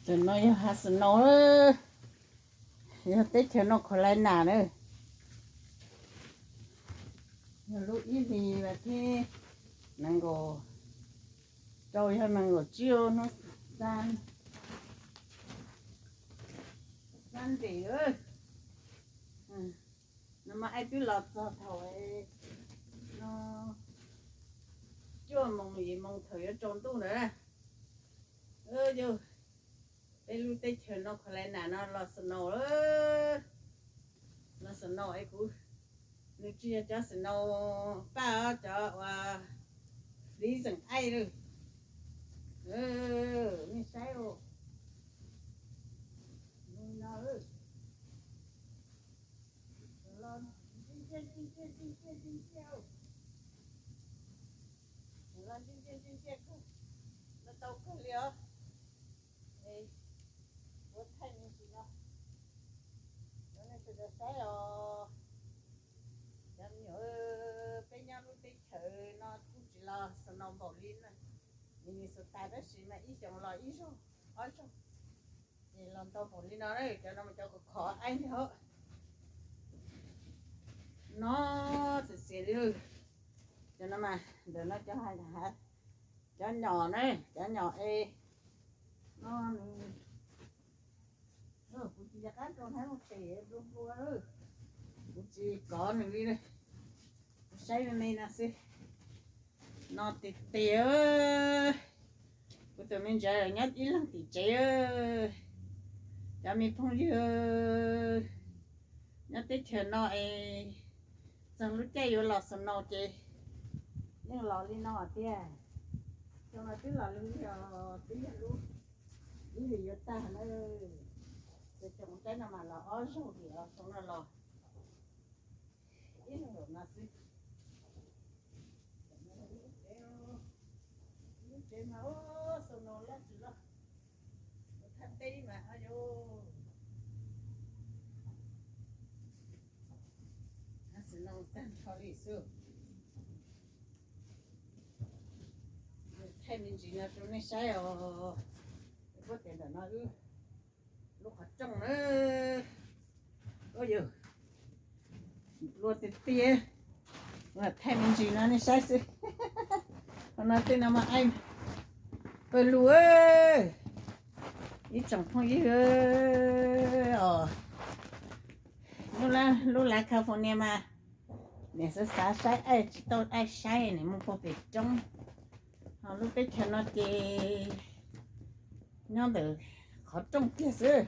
Tam no yog hav snow, yog teb chaws North Carolina na. Yog lub ib hlis vas thib nees nkaum rau yog nees nkaum tsib hnub Sunday. No mas aib twb los txog thaum no cuaj moos yim moos thaum yuav tsaus ntuj ntawd. Yog peb lub teb chaws North Carolina no los snow, los snow es kuv, nws tsis yog cov snow paj, cov uas freezing ice lawm. Nej saib, no los ntsia ntsia ntsia ntsia ntsia, los ntsia ntsia ntsia ntsia kawg, los tau kawg li os. Ua thaij me ntsis no rau nej sawv daws saib os. Cov me nyuam, peb nyob lub teb chaws no kuj tsis los snow npaum li Minnesota tab sis mas ib xyoos los ib zaug ob zaug, ces los ntau npaum li no, cov no mas cov khov khov aib ntag. No txias txias li, cov no mas ntawm no cov, cov nyom na, cov nyom es no nws, kuv tsis nco qab rau hnab mus pem nplua nplua, kuv tsis kov nws li, kuv saib me me no xwb. No tiag tiag, kuv tus me ntxhais nyob ib leeg tim tsev, cov me phooj ywg nyob teb chaws no es txog lub caij yuav los snow ces yeej los li no tiag. Xyoo no twb los li os, twb yog lub ib hlis yuav tag na. Ces xyoo saib no mas los ob zaug li os, xyoo no los ib zaug no xwb. Lub tsev mas ua snow loj tsis loj, ua thaj teb mas o yus, snow tag nrho li xwb. Thaij me ntsis no rau nej saib os. Puab tias ntawm no wb lub qhov rooj na, ua yus, lua tiag tiag. Thaij me ntsis no nej saib xwb. Qhov no tej no mas aib pawg lug, ib tsoom phooj ywg os. Lub lav California mas niam xav xav saib aib tsis tau aib saib, niam mus puag pem roob. Ho lub teb chaws no ces nyob ntawm qhov rooj kiag xwb.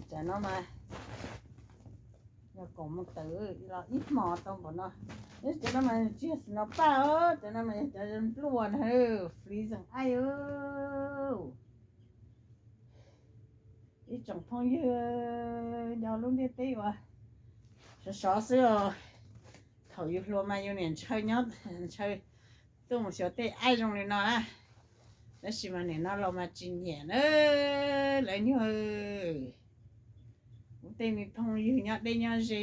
Tam no mas yog kaum moo tawm los ib hmos tau npaum no. Cov no mas tsis yog snow paj os, cov no mas yog cov npluaj na, freezing ice. Ib tsoom phooj ywg nyob lub ntiaj teb uas sov sov xwb os. Thaum yus hluas mas yus niam ntshaw nyob, ntshaw tuaj mus xyuas tej aib zoo li no na. Tab sis mas nim no los mas tsis nyiam na lawv nyuag. Kuv tej me phooj ywg nyob deb nyob ze,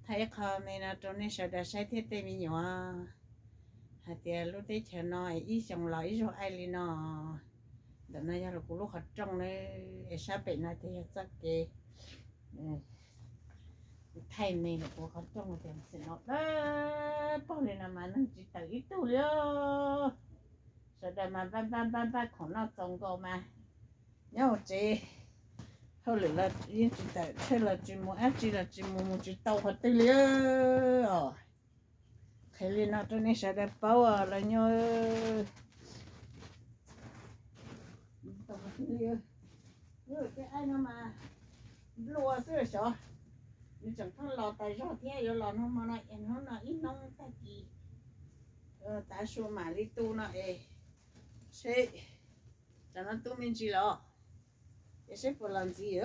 thaij ib qho me no rau nej sawv daws saib thiab tej me nyuam, hais tias lub teb chaws no ib xyoos los ib zaug aib li no. Ntawm no yog kuv lub qhov rooj na, es sab pem no ces yog txoj kev. Kuv thaij me ntawm kuv qhov rooj tias txim no dawb paug li no mas neeg tsis tawm ib tug li. Sawv daws mas npaj npaj npaj npaj khoom noj txaus nkaus mas nyob hauv tsev, hauj lwm los yeej tsis tawm, tshawj los tsis mus, dab tsi los tsis mus, mus tsis tau qhov twg li os. Qhia li no rau nej sawv daws paub los nyuag. Tej aib no mas nplua xwb xyov, nws tseem pheej los tas zog thiab, yuav los hnub hmo no es hnub no ib hnub tag kis tav su mam li tu no es seb tam no tu me ntsis los es seb puas los ntxiv.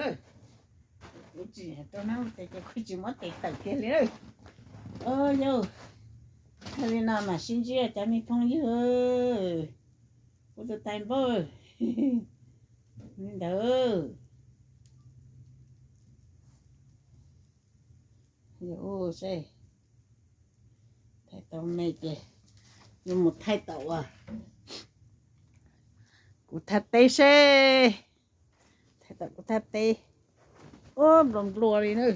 Kuv tsis rau nab tes ces kuv tsis muab tes tawm kiag li. Yog li no mam sib ntsib cov me phooj ywg, kuv tus tais npawg li ntawd. Thaij tau me ces yuav mus thaij tau uas Kuv thaj teb seb, thaj teb, ub, nplua nplua li na.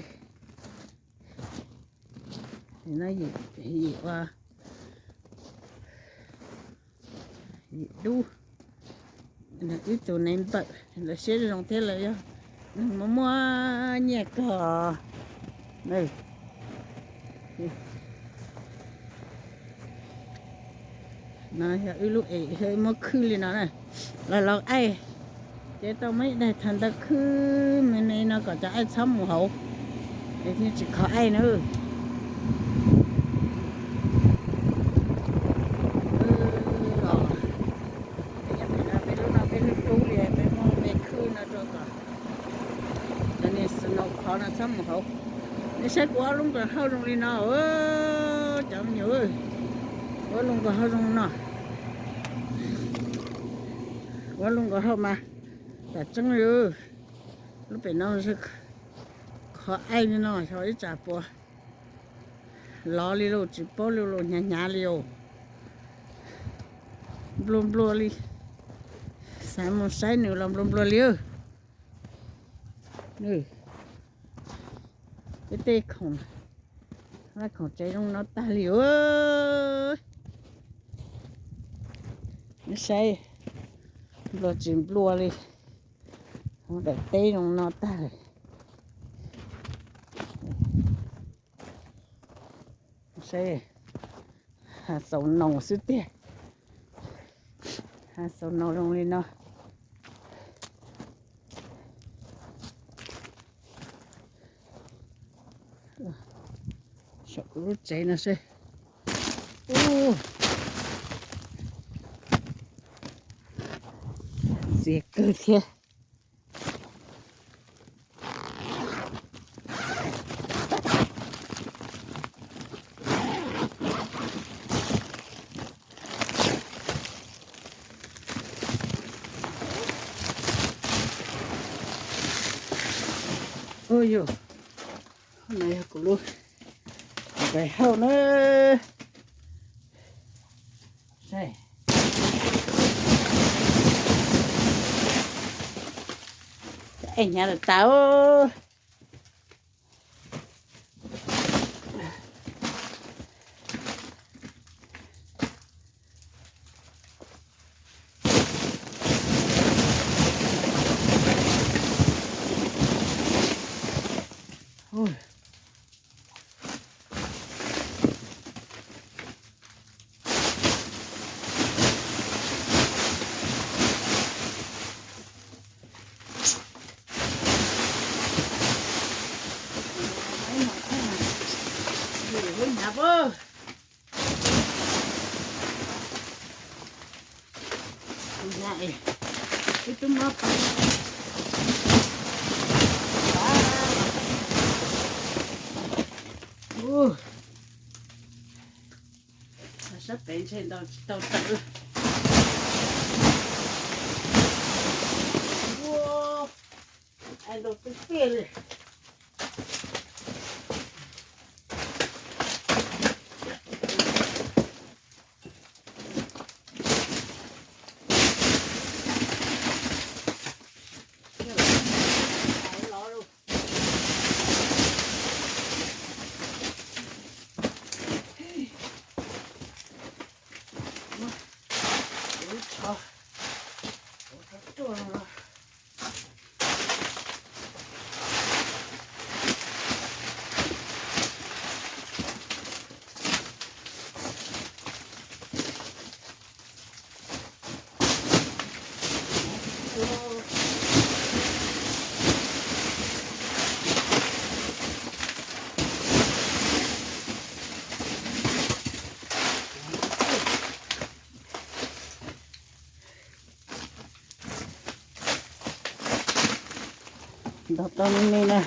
Yim ua, yim dub, ib tug neighbor lawv siab zoo thiab lawv yog neeg muaj muaj nyiaj kawg. No yog wb lub es muab khwb li no na, los los aij, ces tau muab ib daig thaj ntawd khwb me me no kom cov aij txhob mus hauv, es thiaj tsis kho aij na. Peb lub no peb hlub hlub li, peb muab me khwb no rau kom cov niag snow khov no txhob mus hauv. Nej saib kuv ob lub nkawm hauj zoo li no, cov me nyuam, kuv ob lub nkawm hauj zoo no, kuv ob lub nkawm hauj mas tam tseeb li. Lub pem no khov aij li no, xyov ib tsam puas lov li lauj, tsis paub li lauj, hnyav hnyav li os. Nplua nplua li, xav mus saib nws los nplua nplua li. Peb tej khoom, khoom tsev zoo no tag li os. Saib, nplua tsis nplua li, daim teb zoo no tag li. Saib, hav xaus noos xwb tiag, hav xaus noos zoo li no. Saum kuv lub tsev no seb. Ntxias kawg thiab. Ua yus, no yog kuv lub nkawm hauj na. Ej, hnyav tas tas. Sab pem ntshe ntaus tsis tau tawm. Ua, ntaus tiag tiag li. Ntaus tau me me na.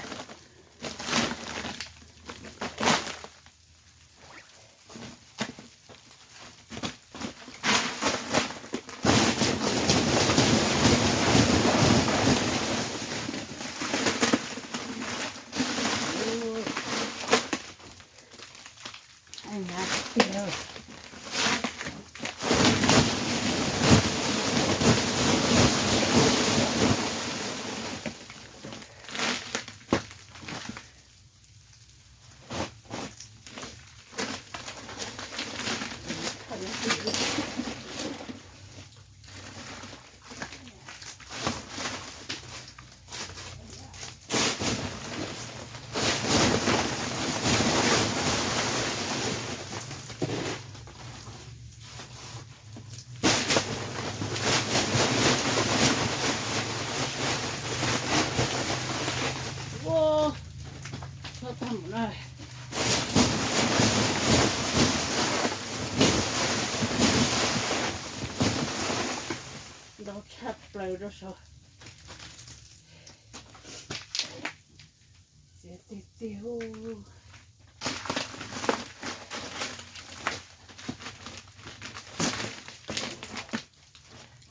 Ntau tshaj plaws rau saud. Txiav tiag tiag.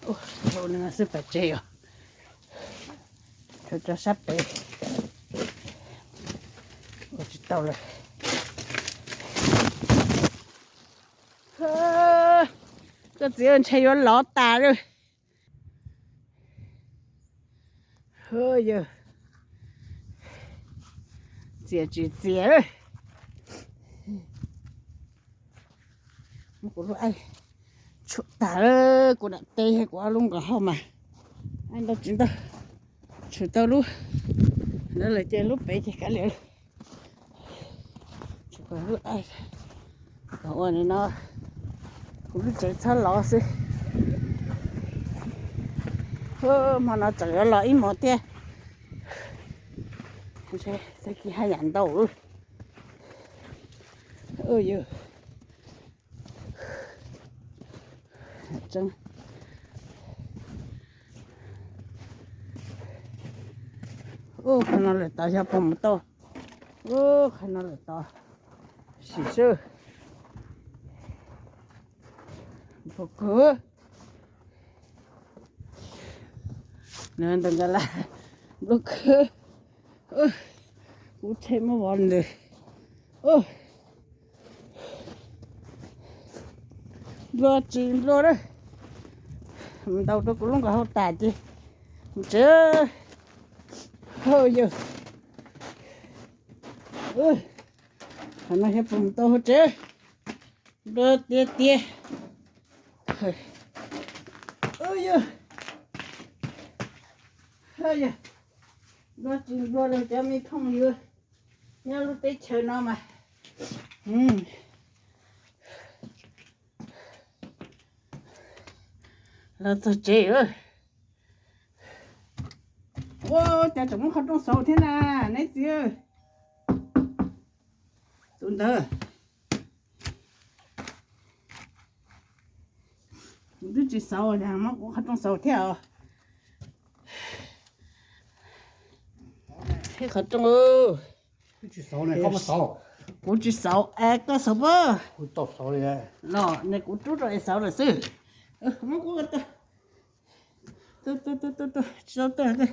Ua li no xwb pais tseg os. Tso sab pem. Ua tsis tau lawm. Koj txiv, ntshe yuav lov tas lawm. Yog txias tsis txias. Kuv lub aib tshuam tag, kuv dam teb kuv ob lub nkaus hauj mas aib ntau tsis ntau. Tshwm tau lub ntawd lawm ces lub pem ces kav liam. Tsis pom lub aib, kom ua li no, kuv lub tsev txhob lov xwb. Hmo no tseem yuav los ib hmos thiab. Tag kis haj yam ntau. Yog qhov no lawm tod xyov puas mus tau. Qhov no lawm tod, sim seb. Npau kawg. Nws ntawm nkas las npau kawg. Kuv tshem muab vov ntws. Nplua tsis nplua lawm. Mus ntaus rau kuv lub nkaus hauj tas ces mus tsev. Hauj yawg, qhov no xyov puas mus tau hauv tsev. Nplua tiag tiag. Yog, yog nplua tsis nplua rau cov me phooj ywg nyob lub teb chaws no mas. Los txog tsev. Ua cas tseem muab qhov rooj xauv thiab na, neb txiv? Tus ntawd kuv twb tsis xauv, muab kuv qhov rooj xauv thiab os. Thiab qhov rooj, kuv tsis xauv es koj xauv pab. Los ne kuv rub rau es xauv lawm xwb. Muab kuv, tu tu tu tu tu, tsis tau tuaj.